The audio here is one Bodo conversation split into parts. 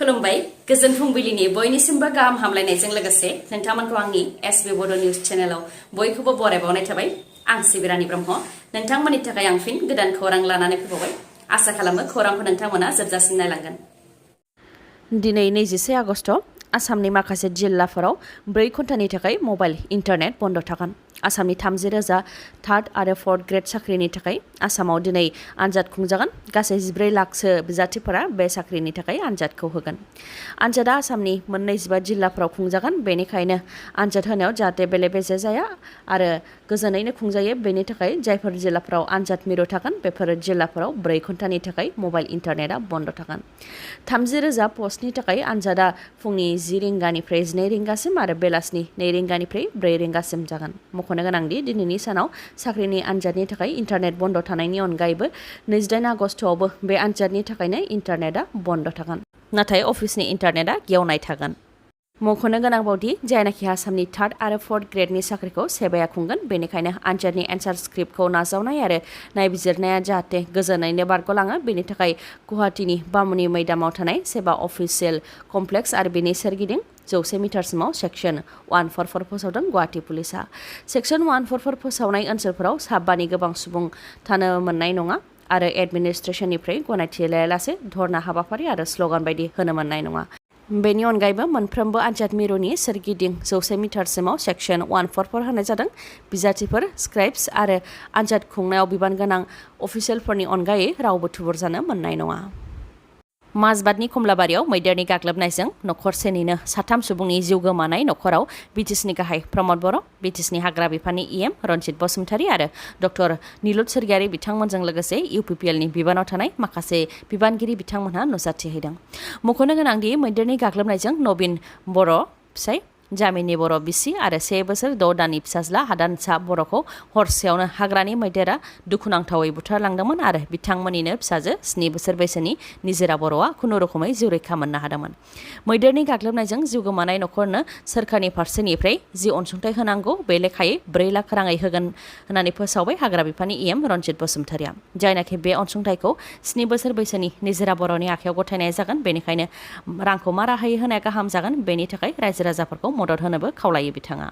खुलुमबाय गोजोन फुंबिलिनि बयनिसिमबो गाहाम हामलायनायजों लोगोसे नोंथांमोनखौ आंनि एसबी बड निउज चेनेलाव बयखौबो बरायबावनाय थाबाय। आं सिबिरानि ब्रह्म नोंथांमोननि थाखाय आं फिन गोदान खौरां लानानै फैबावबाय। आसा खालामो खौरांखौ नोंथांमोना जोबजासिम नायलांगोन। दिनै 21 आगस्ट आसामनि माखासे जिल्लाफोराव 4 घन्टानि थाखाय मबाइल इन्टारनेट बन्द थागोन। आसामनि 30,000 थार्ड आरो फर्थ ग्रेड साख्रिनि थाखाय आसामाव दिनै आनजाद खुंजागोन। गासै 14 लाखसो बिजाथिफोरा बे साख्रिनि थाखाय आनजादखौ होगोन। आनजादा आसामनि 25 जिल्लाफोराव खुंजागोन। बेनिखायनो आनजाद होनायाव जाहाथे बेले बेजे जाया आरो गोजोनैनो खुंजायो बेनि थाखाय जायफोर जिल्लाफोराव आनजाद मिरु थागोन बेफोर जिल्लाफोराव 4 घन्टानि थाखाय मबाइल इन्टारनेटआ बन्द थागोन। 30,000 पस्टनि थाखाय आनजादा फुंनि 10 रिंगानिफ्राय 12 रिंगासिम आरो बेलासिनि 2 रिंगानिफ्राय 4 रिंगासिम जागोन। मख'नो गोनांदि दिनैनि सानाव साख्रिनि आनजादनि थाखाय इन्टारनेट बन्द थानायनि अनगायैबो 28 आगस्टआवबो बे आनजादनि थाखायनो इन्टारनेटआ बन्द थागोन। नाथाय अफिसनि इन्टारनेटआ गेवनाय थागोन। मख'नो गोनांबावदि जायनाखि आसामनि थार्ड आरो फर्थ ग्रेडनि साख्रिखौ सेबाया खुंगोन बेनिखायनो आनजादनि एन्सार स्क्रिप्टखौ नाजावनाय आरो नायबिजिरनाया जाहाथे गोजोनैनो बारग'लाङो बेनि थाखाय गुवाहाटीनि बामुनि मैदामाव थानाय सेबा अफिसियेल कमप्लेक्स आरो बेनि सोरगिदिं 100 मिटारसिमाव सेक्सन 144 फोसावदों गुवाहाटी पुलिसा। सेक्सन 144 फोसावनाय ओनसोलफोराव साबानि गोबां सुबुं थानो मोननाय नङा आरो एडमिनिस्ट्रेसननिफ्राय गनायथि लायालासे धर्ना हाबाफारि आरो स्ल'गान बायदि होनो मोननाय नङा। बेनि अनगायैबो मोनफ्रोमबो आनजाद मिरुनि सोरगिदिं 100 मिटारसिमाव सेक्सन 144 होनाय जादों। बिजाथिफोर, स्क्राइब्स आरो आनजाद खुंनायाव बिबान गोनां अफिसियेलफोरनि अनगायै रावबो थुबुर जानो मोननाय नङा। माजबादनि कमलाबारियाव मैदेरनि गाग्लोबनायजों नखरसेनिनो 3 सुबुंनि जिउ गोमानाय नखराव बिटिसिनि गाहाय प्रमद बर', बिटिसिनि हाग्रा बिफाननि इएम रनजित बसुमतारी आरो डक्टर निलुत सोरगियारि बिथांमोनजों लोगोसे इउपिपिएलनि बिबानाव थानाय माखासे बिबानगिरि बिथांमोनहा नुजाथि हैदों। मख'नो गोनांदि मैदेरनि गाग्लोबनायजों नबिन बर' फिसाय, जामिनी बर' बिसि आरो 1 बोसोर 6 दाननि फिसाज्ला हादानसा बर'खौ हरसेयावनो हाग्रानि मैदेरा दुखुनांथावै बुथारलांदोंमोन आरो बिथांमोननिनो फिसाजो 7 बोसोर बैसोनि निजोरा बर'आ खुनुरुखुमै जिउ रैखा मोननो हादोंमोन। मैदेरनि गाग्लोबनायजों जिउ गोमानाय नखरनो सोरखारनि फारसेनिफ्राय जि अनसुंथाइ होनांगौ बे लेखायै 4 लाख राङै होगोन होननानै फोसावबाय हाग्रा बिफाननि इएम रनजित बसुमतारीया। जायनाखि बे अनसुंथाइखौ 7 बोसोर बैसोनि निजोरा बर'नि आखायाव गथायनाय जागोन बेनिखायनो रांखौ मा राहायै होनाया गाहाम जागोन बेनि थाखाय रायजो राजाफोरखौ मदद होनोबो खावलायो बिथाङा।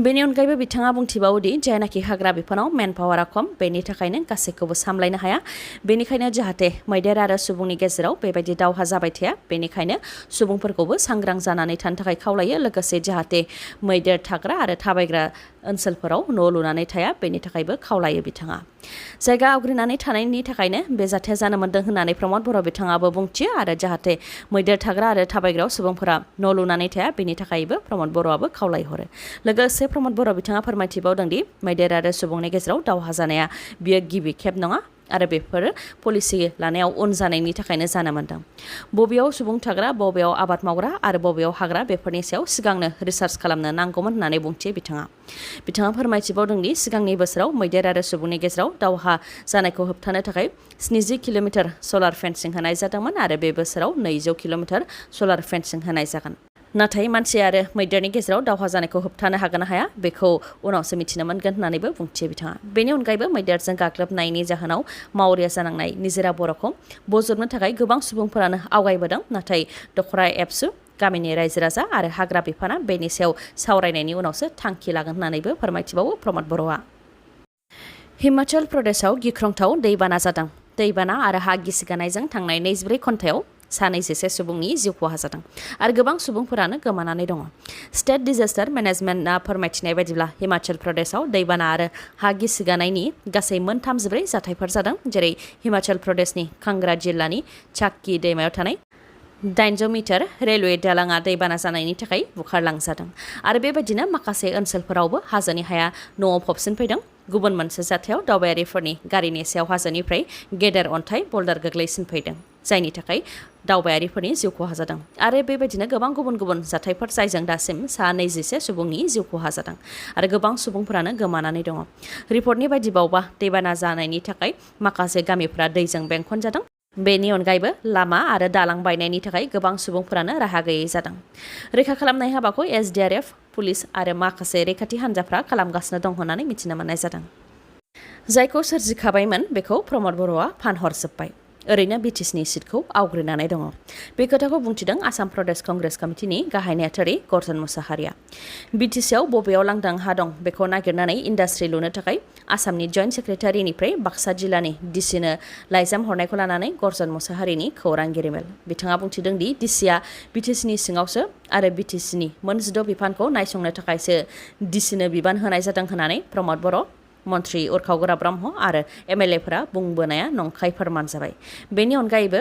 बेनि अनगायैबो बिथाङा बुंथिबावोदि जायनाखि हाग्रा बिफानाव मेन पावारा खम बेनि थाखायनो गासैखौबो सामलायनो हाया। बेनिखायनो जाहाथे मैदेर आरो सुबुंनि गेजेराव बेबायदि दावहा जाबाय थाया बेनिखायनो सुबुंफोरखौबो सांग्रां जानानै थानो थाखाय खावलायो। लोगोसे जाहाथे मैदेर थाग्रा आरो थाबायग्रा ओनसोलफोराव न' लुनानै थाया बेनि थाखायबो खावलायो बिथाङा। जायगा आवग्रिनानै थानायनि थाखायनो बे जाथाया जानो मोन्दों होननानै प्रमद बर' बिथाङाबो बुंथियो आरो जाहाथे मैदेर थाग्रा आरो थाबायग्रायाव सुबुंफोरा न' लुनानै थाया बेनि थाखायबो प्रमद बर'आबो खावलायहरो। लोगोसे प्रमद बर' बिथाङा फोरमायथिबावदोंदि मैदेर आरो सुबुंनि गेजेराव दावहा जानाया बियो गिबि खेब नङा आरो बेफोरो पलिसि लानायाव उन जानायनि थाखायनो जानो मोन्दों। बबेयाव सुबुं थाग्रा, बबेयाव आबाद मावग्रा आरो बबेयाव हाग्रा बेफोरनि सायाव सिगांनो रिसार्च खालामनो नांगौमोन होननानै बुंथियो बिथाङा। बिथाङा फोरमायथिबावदोंदि सिगांनि बोसोराव मैदेर आरो सुबुंनि गेजेराव दावहा जानायखौ होबथानो थाखाय 70 किल'मिटार सलार फेन्सिं होनाय जादोंमोन आरो बे बोसोराव 200 किल'मिटार सलार फेन्सिं होनाय जागोन। नाथाय मानसि आरो मैदेरनि गेजेराव दावहा जानायखौ होबथानो हागोन ना हाया बेखौ उनावसो मिथिनो मोनगोन होननानैबो बुंथियो बिथाङा। बेनि अनगायैबो मैदेरजों गाग्लोबनायनि जाहोनाव मावरिया जानांनाय निजोरा बर'खौ बजबनो थाखाय गोबां सुबुंफोरानो आवगायबोदों। नाथाय दखरा एबसु गामिनि रायजो राजा आरो हाग्रा बिफाना बेनि सायाव सावरायनायनि उनावसो थांखि लागोन होननानैबो फोरमायथिबावो प्रमद बर'आ। हिमाचल प्रदेशआव गिख्रंथाव दैबाना जादों। दैबाना आरो हा गिसिगानायजों थांनाय 24 घन्टायाव 21 सुबुंनि जिउ खहा जादों आरो गोबां सुबुंफोरानो गोमानानै दङ। स्टेट डिजास्टार मेनेजमेन्टआ फोरमायथिनाय बायदिब्ला हिमाचल प्रदेशआव दैबाना आरो हा गिसिगानायनि गासै 34 जाथायफोर जादों। जेरै हिमाचल प्रदेशनि कांगड़ा जिल्लानि चाक्की दैमायाव थानाय 800 मिटार रेलवे दालांआ दैबाना जानायनि थाखाय बुखारलांजादों आरो बेबायदिनो माखासे ओनसोलफोरावबो हाजोनि हाया न'आव फबसिनफैदों। गुबुन मोनसे जाथायाव दावबायारिफोरनि गारिनि सायाव हाजोनिफ्राय गेदेर अन्थाइ बल्डार गोग्लैसिनफैदों जायनि थाखाय दावबायारिफोरनि जिउ खहा जादों आरो बेबायदिनो गोबां गुबुन गुबुन जाथायफोर जायजों दासिम 21 सुबुंनि जिउ खहा जादों आरो गोबां सुबुंफोरानो गोमानानै दङ। रिपर्टनि बायदिबावबा दैबाना जानायनि थाखाय माखासे गामिफोरा दैजों बेंखनजादों। बेनि अनगायैबो लामा आरो दालां बायनायनि थाखाय गोबां सुबुंफोरानो राहा गैयै जादों। रैखा खालामनाय हाबाखौ SDRF, पुलिस आरो माखासे रैखाथि हान्जाफ्रा खालामगासिनो दं होननानै मिथिनो मोननाय जादों। जायखौ सोरजिखाबायमोन बेखौ प्रमद बर'आ फानहरजोब्बाय। ओरैनो बिटिसिनि सिटखौ आवग्रिनानै दङ। बे खोथाखौ बुंथिदों आसाम प्रदेश कंग्रेस कमिटिनि गाहाय नेहाथारि गर्जन मुसाहारिया। बिटिसिआव बबेयाव लांदां हा दं बेखौ नागिरनानै इन्डास्ट्रि लुनो थाखाय आसामनि जइन्ट सेक्रेटारिनिफ्राय बाक्सा जिल्लानि डिसिनो लाइजाम हरनायखौ लानानै गर्जन मुसाहारिनि खौरां गेरेमेल। बिथाङा बुंथिदों दि डिसिआ बिटिसिनि सिङावसो आरो बिटिसिनि मोन 16 बिफानखौ नायसंनो थाखायसो डिसिनो बिबान होनाय जादों होननानै प्रमद बर', मन्त्रि उरखावगोरा ब्रह्म आरो एमएलएफोरा बुंबोनाया नंखाय फोरमान जाबाय। बेनि अनगायैबो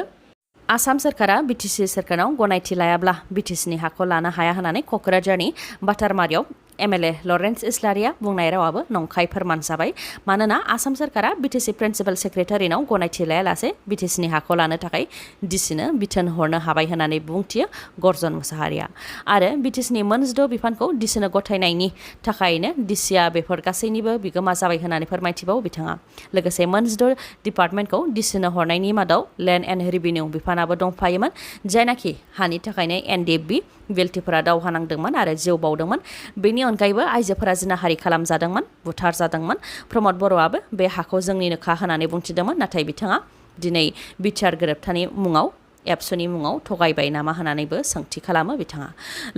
आसाम सोरखारा बिटिसि सोरखारनाव गनायथि लायाब्ला बिटिसिनि हाखौ लानो हाया होननानै क'क्राझारनि बाटारमारियाव एमएलए लरेन्स इस्लारिया बुंनाय रावाबो नंखाय फोरमान जाबाय। मानोना आसाम सोरखारा बिटिसि प्रिन्सिपाल सेक्रेटारिनाव गनायथि लायालासे बिटिसिनि हाखौ लानो थाखाय डिसिनो बिथोन हरनो हाबाय होननानै बुंथियो गर्जन मुसाहारिया। आरो बिटिसिनि मोन 16 बिफानखौ डिसिनो गथायनायनि थाखायनो डिसिआ बेफोर गासैनिबो बिगोमा जाबाय होननानै फोरमायथिबाव बिथाङा। लोगोसे मोन 16 डिपार्टमेन्टखौ डिसिनो हरनायनि मादाव लेन्ड एन्ड रेभिनिउ बिफानाबो दंफायोमोन, जायनाखि हानि थाखायनो एनडिएफबि बेल्टिफोरा दावहा नांदोंमोन आरो जिउ बावदोंमोन। बेनि अनगायैबो आइजोफोरा जिनाहारि खालामजादोंमोन, बुथारजादोंमोन। प्रमद बर'आबो बे हाखौ जोंनिनोखा होननानै बुंथिदोंमोन, नाथाय बिथाङा दिनै बिटिआर गोरोबथानि मुङाव एबसुनि मुङाव थगायबाय नामा होननानैबो सोंथि खालामो बिथाङा।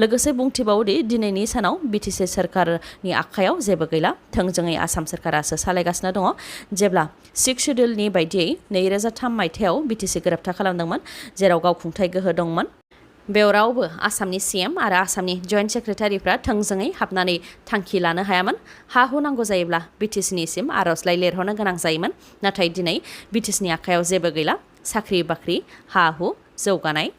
लोगोसे बुंथिबावोदि दिनैनि सानाव बिटिसि सोरखारनि आखायाव जेबो गैला, थोंजोङै आसाम सोरखारासो सालायगासिनो दङ। जेब्ला 6 शेड्युलनि बायदियै 2003 मायथाइयाव बिटिसि गोरोबथा खालामदोंमोन, जेराव गावखुंथाय गोहो दंमोन, बेयाव रावबो आसामनि सीएम आरो आसामनि जइन्ट सेक्रेटारिफ्रा थोंजोङै हाबनानै थांखि लानो हायामोन। हा हु नांगौ जायोब्ला बिटिसिनिसिम आर'जलाइ लिरहरनो गोनां जायोमोन। नाथाय दिनै बिटिसिनि आखायाव जेबो गैला। साख्रि बाख्रि, हा हु, जौगानाय,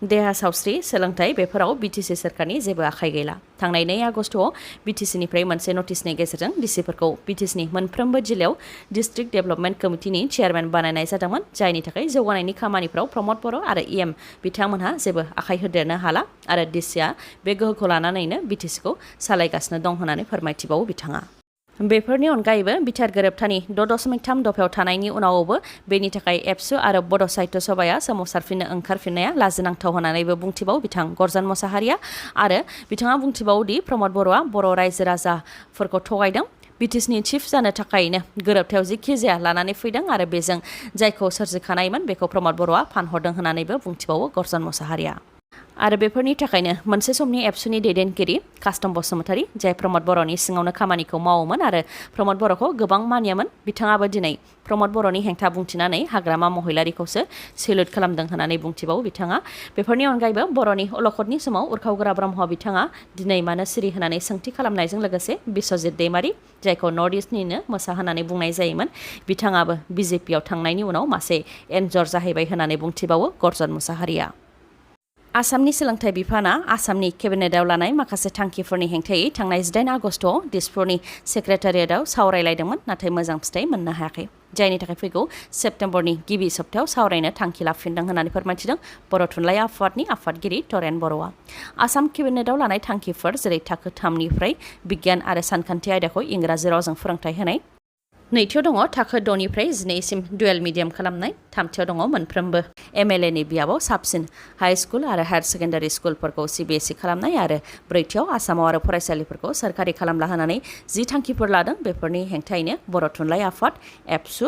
देहा सावस्रि, सोलोंथाइ बेफोराव बिटिसि सोरखारनि जेबो आखाइ गैला। थांनाय 2 आगस्टआव बिटिसिनिफ्राय मोनसे नटिसनि गेजेरजों डिसिफोरखौ बिटिसिनि मोनफ्रोमबो जिल्लायाव डिस्ट्रिक्ट डेभेलपमेन्ट कमिटिनि चेयारमेन बानायनाय जादोंमोन, जायनि थाखाय जौगानायनि खामानिफ्राव प्रमद बर' आरो इएम बिथांमोनहा जेबो आखाइ होदेरनो हाला आरो डिसिआ बे गोहोखौ लानानैनो बिटिसिखौ सालायगासिनो दं होननानै फोरमायथिबावो बिथाङा। बेफोरनि अनगायैबो बिटिआर गोरोबथानि 6.3 दफायाव थानायनि उनावबो बेनि थाखाय एबसु आरो बड' साहित्य सभाया सोमावसारफिननो ओंखारफिननाया लाजिनांथाव होननानैबो बुंथिबाव बिथां गर्जन मुसाहारिया। आरो बिथाङा बुंथिबावोदि प्रमद बर'आ बर' रायजो राजाफोरखौ थगायदों। बिटिसिनि चिफ जानो थाखायनो गोरोबथायाव जेखि जाया लानानै फैदों आरो बेजों जायखौ सोरजिखानायमोन बेखौ प्रमद बर'आ फानहरदों होननानैबो बुंथिबावो गर्जन मुसाहारिया। आरो बेफोरनि थाखायनो मोनसे समनि एबसुनि दैदेनगिरि कास्टम बसुमतारी, जाय प्रमद बर'नि सिङावनो खामानिखौ मावोमोन आरो प्रमद बर'खौ गोबां मानियामोन, बिथाङाबो दिनै प्रमद बर'नि हेंथा बुंथिनानै हाग्रामा महिलारिखौसो सेलुट खालामदों होननानै बुंथिबावो बिथाङा। बेफोरनि अनगायैबो बर'नि अलखदनि समाव उरखावगोरा ब्रह्म बिथाङा दिनै मानो सिरि होननानै सोंथि खालामनायजों लोगोसे बिश्वजित दैमारि, जायखौ नर्थ इस्टनिनो मोसा होननानै बुंनाय जायोमोन, बिथाङाबो बिजेपिआव थांनायनि उनाव मासे एन्जर जाहैबाय होननानै बुंथिबावो गर्जन मुसाहारिया। आसामनि सोलोंथाइ बिफाना आसामनि केबिनेटआव लानाय माखासे थांखिफोरनि हेंथायै थांनाय 18 आगस्टआव दिसपुरनि सेक्रेटारियेटआव सावरायलायदोंमोन, नाथाय मोजां फिथाइ मोननो हायाखै, जायनि थाखाय फैगौ सेप्तेम्बरनि गिबि सप्तायाव सावरायनो थांखि लाफिनदों होननानै फोरमायथिदों बर' थुनलाइ आफादनि आफादगिरि तरेन बर'आ। आसाम केबिनेटआव लानाय थांखिफोर जेरै थाखो 3निफ्राय बिगियान आरो सानखान्थि आयदाखौ इंराजि रावजों फोरोंथाइ होनाय, नैथियाव दङ थाखो 6निफ्राय 12सिम डुवेल मिडियाम खालामनाय, थामथियाव दङ मोनफ्रोमबो एमएलएनि बियाबाव साबसिन हाई स्कुल आरो हायार सेकेन्डारि स्कुलफोरखौ सिबिएसइ खालामनाय आरो ब्रैथियाव आसामाव आरो फरायसालिफोरखौ सोरखारि खालामला होनानै 10 थांखिफोर लादों। बेफोरनि हेंथायैनो बर' थुनलाइ आफाद, एबसु,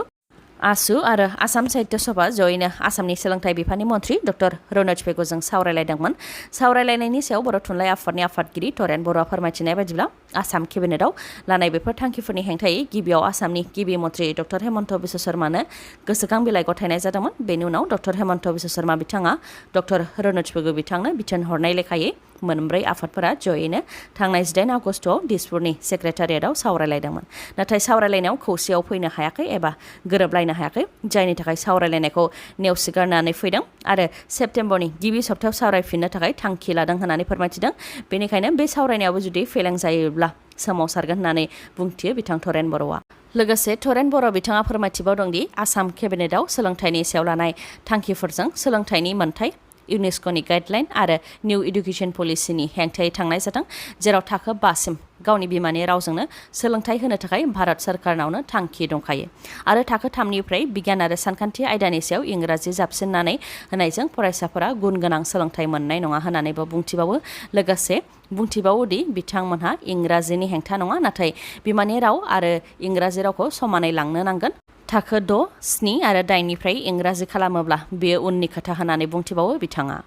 आसु आरो आसाम साहित्य सभा जयैनो आसामनि सोलोंथाइ बिफाननि मन्त्रि डक्टर रनज पेगुजों सावरायलायदोंमोन। सावरायलायनायनि सायाव बर' थुनलाइ आफादनि आफादगिरि तरेन बर'आ फोरमायथिनाय बायदिब्ला आसाम केबिनेटआव लानाय बेफोर थांखिफोरनि हेंथायै गिबियाव आसामनि गिबि मन्त्रि डक्टर हेमन्त बिश्व शर्मानो गोसोखां बिलाइ गथायनाय जादोंमोन। बेनि उनाव डक्टर हेमन्त बिश्व शर्मा बिथाङा डक्टर रनज पेगु बिथांनो बिथोन हरनाय लेखायै मोनब्रै आफादफोरा जयैनो थांनाय 18 आगस्टआव दिसपुरनि सेक्रेटारियेटआव सावरायलायदोंमोन। नाथाय सावरायलायनायाव खौसेयाव फैनो हायाखै एबा गोरोबलायनो हायाखै, जायनि थाखाय सावरायलायनायखौ नेवसिगारनानै फैदों आरो सेप्तेम्बरनि गिबि सप्तायाव सावरायफिननो थाखाय थांखि लादों होननानै फोरमायथिदों। बेनिखायनो बे सावरायनायावबो जुदि फेलें जायोब्ला सोमावसारगोन होननानै बुंथियो बिथां तरेन बर'आ। लोगोसे तरेन बर' बिथाङा फोरमायथिबावदोंदि आसाम केबिनेटआव सोलोंथाइनि सायाव लानाय थांखिफोरजों सोलोंथाइनि मोनथाय, इउनेस्क'नि गाइडलाइन आरो निउ इडुकेसन पलिसिनि हेंथायै थांनाय जादों, जेराव थाखो 5सिम गावनि बिमानि रावजोंनो सोलोंथाइ होनो थाखाय भारत सरकारनावनो थांखि दंखायो आरो थाखो 3निफ्राय बिगियान आरो सानखान्थि आयदानि सायाव इंराजि जाबसिननानै होनायजों फरायसाफोरा गुन गोनां सोलोंथाइ मोननाय नङा होननानैबो बुंथिबावो। लोगोसे बुंथिबावोदि बिथांमोनहा इंराजिनि हेंथा नङा, नाथाय बिमानि राव आरो इंराजि रावखौ समानै लांनो नांगोन। थाखो 6, 7 आरो 8 निफ्राय इंराजि खालामोब्ला बेयो उननि खोथा होननानै बुंथिबावो बिथाङा।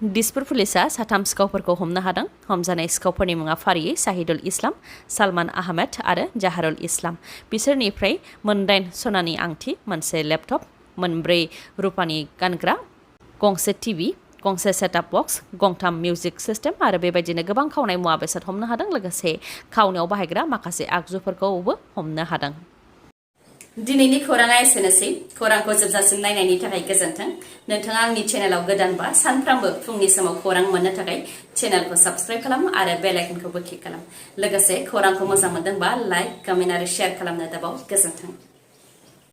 दिसपुर पुलिसा 3 सिखावफोरखौ हमनो हादों। हमजानाय सिखावफोरनि मुङा फारियै साहिदुल इस्लाम, सालमान आहमेद आरो जाहारुल इस्लाम। बिसोरनिफ्राय 8 सनानि आंथि, मोनसे लेपटप, 4 रुपानि गानग्रा, गंसे टिभि, गंसे सेटआप बक्स, 3 मिउजिक सिस्टेम आरो बेबायदिनो गोबां खावनाय मुवा बेसाद हमनो हादों। लोगोसे खावनायाव बाहायग्रा माखासे आगजुफोरखौबो हमनो हादों। दिनैनि खौराङा एसेनोसै। खौरांखौ जोबजासिम नायनायनि थाखाय गोजोन्थों। नोंथाङा आंनि चेनेलाव गोदानबा सानफ्रामबो फुंनि समाव खौरां मोननो थाखाय चेनेलखौ साबस्क्राइब खालाम आरो बेल आइकनखौबो क्लिक खालाम। लोगोसे खौरांखौ मोजां मोनदोंबा लाइक, कमेन्ट आरो शेयार खालामनो दाबाव। गोजोन्थों।